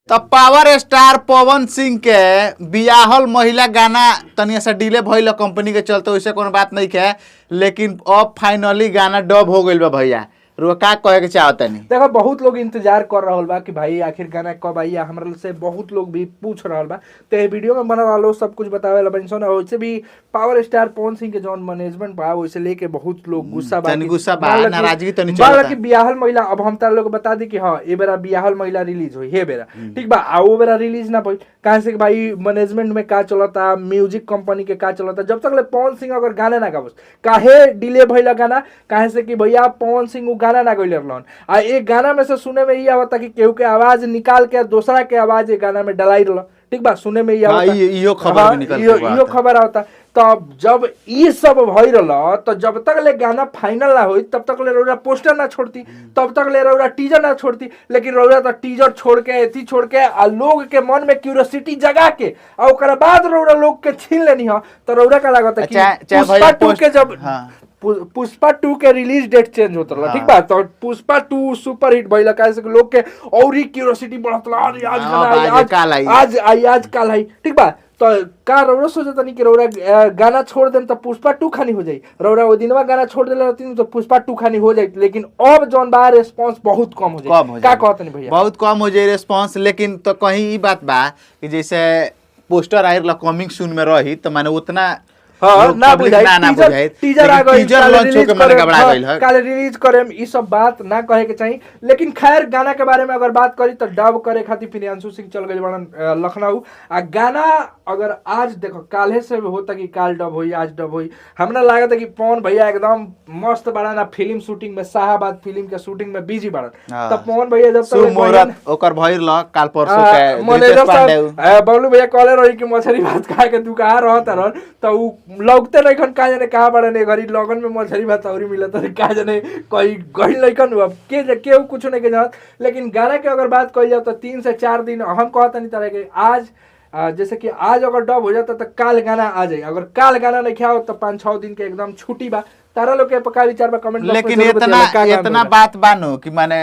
तो power star Pawan Singh के बियाहल महिला गाना तनिया सा डिले भइल कंपनी के चलते, वैसे कोनो बात नहीं है, लेकिन अब फाइनली गाना डब हो गइल बा। भैया रुआ का कहे के चाहतनी? देखो, बहुत लोग इंतजार कर रहल बा कि भाई आखिर गाना कब आई। हमरा से बहुत लोग भी पूछ रहल बा, तो ये वीडियो में बना रहल सब कुछ बतावे ला बनी सन। और वैसे भी पावर स्टार पवन सिंह के जौन मैनेजमेंट बा वैसे लेके बहुत लोग गुस्सा बा, तनी गुस्सा बा, मान लो कि- नाराजगी तनी मान लो चलता। कि बियाहल महिला, अब हम तार लोग बता दी कि हाँ ए बेरा बियाहल महिला रिलीज हुई हे बेरा, ठीक बा, आ वो बेरा रिलीज ना भइल, काहे से कि भाई मैनेजमेंट में का चलता, म्यूजिक कंपनी के का चलता, जब तक ले पवन सिंह अगर गाना ना गावस, काहे डिले भइल गाना? काहे से कि भैया पवन सिंह उ गाना ना गइले रहलन। आ एक गाना में से सुने में ई आवता कि केहू के आवाज निकाल के दूसरा के आवाज ए गाना में डलाई रहल, ठीक बा, सुने में ई हाँ, आवता। इहो खबर हाँ, भी निकल के इहो बात इहो है। खबर आवता। तब जब ई सब भई रहल तो जब तक ले गाना फाइनल ना होई तब तक ले रौरा पोस्टर ना छोड़ती, तब तक ले रौरा टीजर ना छोड़ती, लेकिन रौरा तो टीजर छोड़ के एथी छोड़ के आ लोग के मन में क्यूरियोसिटी जगा के आ ओकरा बाद रौरा लोग के छीन लेनी ह। तो रौरा का लागत है कि चाहे चाहे पुष्पा भैया 2 पोस्ट के जब हाँ। पुष्पा 2 के रिलीज डेट चेंज होत रहल, ठीक बा, तो पुष्पा 2 सुपर हिट भइल, काहे से कि लोग के और ही क्यूरियोसिटी बढ़त रहल, अरे आज हाँ, गाना आई, आज आज काल आई। आज आई, आज काल आई, ठीक बा। तो का रौरा सोचत तनी कि रौरा गाना छोड़ देम तो पुष्पा 2 खानी हो जाई? रौरा ओ दिनवा गाना छोड़ देले रहती तो पुष्पा 2 खानी हो जाई, लेकिन अब जौन बा रिस्पांस बहुत कम हो जाई। कम हो का जाई। कहतनी भैया? बहुत कम हो जाए रिस्पांस, लेकिन तो कहीं ई बात बा कि जैसे पोस्टर आयल कमिंग सून में रही तो माने उतना हाँ, लोग ना public बुझाई, ना ना टीजर बुझाई, टीजर आ लेकिन गइल, टीजर काल लॉन्च रिलीज होके माने करेम, घबरा हाँ, गइल है। काल रिलीज करेम, ई सब बात ना कहे के चाही। लेकिन खैर गाना के बारे में अगर बात करी तो डब करे खातिर प्रियांशु सिंह चल गइल बड़न लखनऊ। आ गाना अगर आज देखो काल्हे से होता कि काल डब होई, आज डब होई, हमरा लागत है कि पवन भैया एकदम मस्त बड़न आ फिल्म शूटिंग में, शाहाबाद फिल्म के शूटिंग में बिजी बड़न। हाँ। तो पवन भैया जब तक शुभ मुहूर्त ओकर भइल ल काल परसों के मैनेजर रितेश पांडे साहब बबलू भैया कहले रही कि मछली भात खा के तू कहाँ रहत रहन, तो उ लौकते नइखन, का जाने कहाँ बड़न, ए घड़ी लगन में मछली भात औरी मिलत रहे, का जाने कहीं गइल नइखन उ, अब के केहू कुछो नहीं के जानत। लेकिन गाना के अगर बात कइल जाए तो 3 से 4 दिन हम कहतनी तरह के आज जैसे कि आज अगर डब हो जाता तो काल गाना आ जाए, अगर काल गाना नहीं आओ तो 5-6 दिन के एकदम छुट्टी बा। तारा लोग के पक्का विचार बा कमेंट बॉक्स में लेकिन जरूर इतना बताइए, का गाना इतना बा। बात बानू कि माने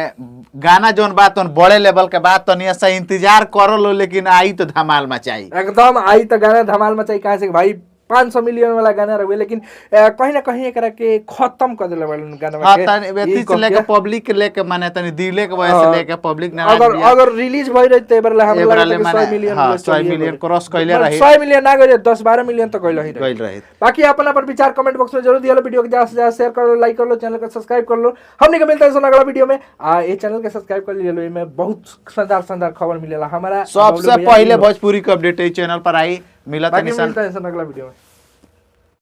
गाना जोन बात तोन बड़े लेवल के बात तनी ऐसा इंतजार करो लो, लेकिन आई तो धमाल मचाई, एकदम आई तो गाना धमाल मचाई। कहाँ से भाई 500 मिलियन वाला गाना रहे, लेकिन कहीं ना कहीं एकरा के खत्म कर देले वाला गाना हाँ, के। तनी ई अथी से कह लेके के। पब्लिक के लेके माने तनी दिले के वजह से हाँ। लेके पब्लिक नाराज अगर बिया। अगर रिलीज भई रही त एबर ला हमरा एबरा लागत ले कि 100 माने, मिलियन हाँ, ले 100 चलिए मिलियन गइल। क्रॉस कइले मतलब रही। 100 मिलियन ना गइल, 10-12 मिलियन तो गइल ही रही। गइल रही। बाकी अपन अपन विचार कमेंट बॉक्स में जरूर दिया लो, वीडियो के ज्यादा से ज्यादा शेयर कर लो, लाइक कर लो, चैनल को सब्सक्राइब कर लो। हमने के मिलता है अगला वीडियो में। आ ये चैनल के सब्सक्राइब कर लियो, एमे बहुत शानदार शानदार खबर मिलेला हमारा। सबसे बबलू भैया पहले भी। भोजपुरी के अपडेट चैनल पर आई मिलत बाकी निशान। मिलता है अगला वीडियो में।